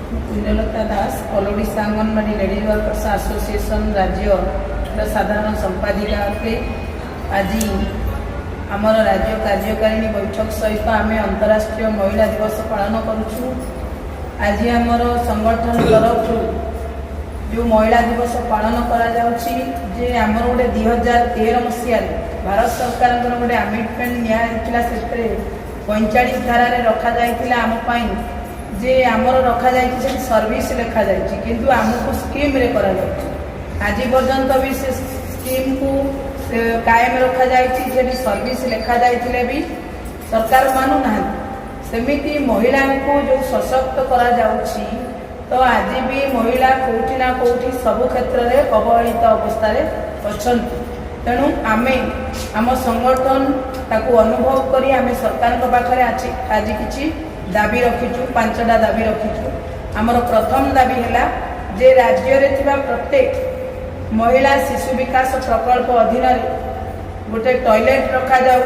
ମୁଁ Kunjalata Das, all Odisha Anganwadi ladies workers association ରାଜ୍ୟର ସାଧାରଣ ସମ୍ପାଦିକା ଅଟେ। ଆଜି ଆମର ରାଜ୍ୟ କାର୍ଯ୍ୟକାରିଣୀ ବୈଠକ ସହିତ ଆମେ ଅନ୍ତରାଷ୍ଟ୍ରୀୟ ମହିଳା ଦିବସ ପାଳନ କରୁଛୁ। ଆଜି ଆମର ସଂଗଠନ ତରଫରୁ ଯେଉଁ ମହିଳା ଦିବସ ପାଳନ କରାଯାଉଛି ଯେ ଆମର ଗୋଟେ 2013 ମସିହାରେ ଭାରତ ସରକାରଙ୍କର ଗୋଟେ ଆମେଣ୍ଡମେଣ୍ଟ ନିଆଯାଇଥିଲା। ସେଥିରେ 45 ଧାରାରେ ରଖାଯାଇଥିଲା ଆମ ପାଇଁ ଯେ ଆମର ରଖାଯାଇଛି, ସେଠି ସର୍ଭିସ ଲେଖାଯାଇଛି, କିନ୍ତୁ ଆମକୁ ସ୍କିମ୍ରେ କରାଯାଉଛି। ଆଜି ପର୍ଯ୍ୟନ୍ତ ବି ସେ ସ୍କିମ୍କୁ କାଏମ ରଖାଯାଇଛି। ସେଠି ସର୍ଭିସ ଲେଖାଯାଇଥିଲେ ବି ସରକାର ମାନୁନାହାନ୍ତି। ସେମିତି ମହିଳାଙ୍କୁ ଯେଉଁ ସଶକ୍ତ କରାଯାଉଛି, ତ ଆଜି ବି ମହିଳା କୋଉଠି ନା କୋଉଠି ସବୁ କ୍ଷେତ୍ରରେ ଅବହେଳିତ ଅବସ୍ଥାରେ ଅଛନ୍ତି। ତେଣୁ ଆମେ ଆମ ସଂଗଠନ ତାକୁ ଅନୁଭବ କରି ଆମେ ସରକାରଙ୍କ ପାଖରେ ଆଜି କିଛି ଦାବି ରଖିଛୁ, ପାଞ୍ଚଟା ଦାବି ରଖିଛୁ। ଆମର ପ୍ରଥମ ଦାବି ହେଲା ଯେ ରାଜ୍ୟରେ ଥିବା ପ୍ରତ୍ୟେକ ମହିଳା ଶିଶୁ ବିକାଶ ପ୍ରକଳ୍ପ ଅଧୀନରେ ଗୋଟେ ଟଏଲେଟ୍ ରଖାଯାଉ।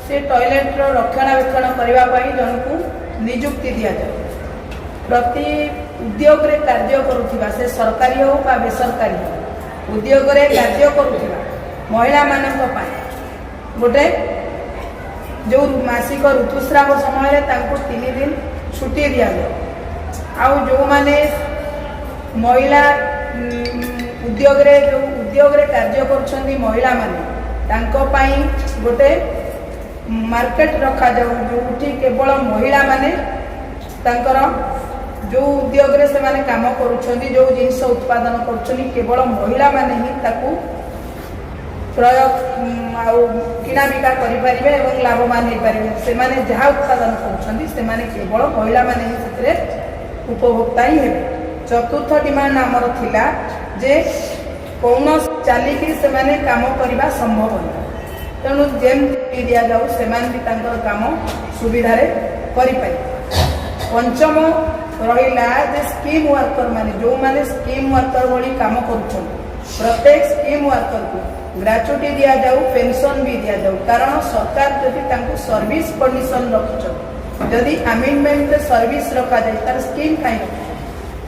ସେ ଟଏଲେଟ୍ର ରକ୍ଷଣାବେକ୍ଷଣ କରିବା ପାଇଁ ଜଣକୁ ନିଯୁକ୍ତି ଦିଆଯାଉ। ପ୍ରତି ଉଦ୍ୟୋଗରେ କାର୍ଯ୍ୟ କରୁଥିବା, ସେ ସରକାରୀ ହେଉ ବା ବେସରକାରୀ ହେଉ, ଉଦ୍ୟୋଗରେ କାର୍ଯ୍ୟ କରୁଥିବା ମହିଳାମାନଙ୍କ ପାଇଁ ଗୋଟେ ଯେଉଁ ମାସିକ ଋତୁସ୍ରାବ ସମୟରେ ତାଙ୍କୁ 3 ଦିନ ଛୁଟି ଦିଆଯାଉ। ଆଉ ଯେଉଁମାନେ ମହିଳା ଉଦ୍ୟୋଗରେ, ଯେଉଁ ଉଦ୍ୟୋଗରେ କାର୍ଯ୍ୟ କରୁଛନ୍ତି ମହିଳାମାନେ, ତାଙ୍କ ପାଇଁ ଗୋଟେ ମାର୍କେଟ ରଖାଯାଉ, ଯେଉଁଠି କେବଳ ମହିଳାମାନେ ତାଙ୍କର ଯେଉଁ ଉଦ୍ୟୋଗରେ ସେମାନେ କାମ କରୁଛନ୍ତି, ଯେଉଁ ଜିନିଷ ଉତ୍ପାଦନ କରୁଛନ୍ତି, କେବଳ ମହିଳାମାନେ ହିଁ ତାକୁ କ୍ରୟ ଆଉ କିଣାବିକା କରିପାରିବେ ଏବଂ ଲାଭବାନ ହେଇପାରିବେ। ସେମାନେ ଯାହା ଉତ୍ପାଦନ କରୁଛନ୍ତି, ସେମାନେ କେବଳ ମହିଳାମାନେ ହିଁ ସେଥିରେ ଉପଭୋକ୍ତା ହିଁ ହେବେ। ଚତୁର୍ଥ ଡିମାଣ୍ଡ ଆମର ଥିଲା ଯେ କୌଣସି ଚାଲିକି ସେମାନେ କାମ କରିବା ସମ୍ଭବ ନୁହେଁ, ତେଣୁ ଯେମିତି ଦିଆଯାଉ, ସେମାନେ ବି ତାଙ୍କର କାମ ସୁବିଧାରେ କରିପାରିବେ। ପଞ୍ଚମ ରହିଲା ଯେ ସ୍କିମ୍ ୱାର୍କର ମାନେ, ଯେଉଁମାନେ ସ୍କିମ୍ ୱାର୍କର ଭଳି କାମ କରୁଛନ୍ତି, ପ୍ରତ୍ୟେକ ସ୍କିମ୍ ୱାର୍କରକୁ ଗ୍ରାଚୁଇଟି ଦିଆଯାଉ, ପେନସନ୍ ବି ଦିଆଯାଉ। କାରଣ ସରକାର ଯଦି ତାଙ୍କୁ ସର୍ଭିସ କଣ୍ଡିସନ ରଖିଛନ୍ତି, ଯଦି ଆମେଣ୍ଡମେଣ୍ଟରେ ସର୍ଭିସ ରଖାଯାଏ, ତାର ସ୍କିମ୍ କାହିଁ ରଖିଛନ୍ତି?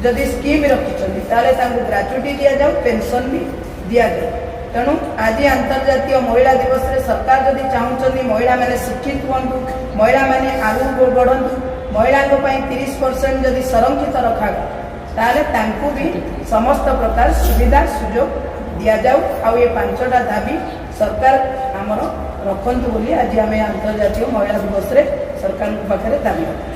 ଯଦି ସ୍କିମ୍ ରଖିଛନ୍ତି, ତାହେଲେ ତାଙ୍କୁ ଗ୍ରାଚୁଇଟି ଦିଆଯାଉ, ପେନସନ୍ ବି ଦିଆଯାଉ। ତେଣୁ ଆଜି ଆନ୍ତର୍ଜାତୀୟ ମହିଳା ଦିବସରେ ସରକାର ଯଦି ଚାହୁଁଛନ୍ତି ମହିଳାମାନେ ଶିକ୍ଷିତ ହୁଅନ୍ତୁ, ମହିଳାମାନେ ଆଗକୁ ବଢ଼ନ୍ତୁ, ମହିଳାଙ୍କ ପାଇଁ 30% ଯଦି ସଂରକ୍ଷିତ ରଖାଗଲା, ତାହେଲେ ତାଙ୍କୁ ବି ସମସ୍ତ ପ୍ରକାର ସୁବିଧା ସୁଯୋଗ ଦିଆଯାଉ। ଆଉ ଏ ପାଞ୍ଚଟା ଦାବି ସରକାର ଆମର ରଖନ୍ତୁ ବୋଲି ଆଜି ଆମେ ଆନ୍ତର୍ଜାତୀୟ ମହିଳା ଦିବସରେ ସରକାରଙ୍କ ପାଖରେ ଦାବି ରଖୁ।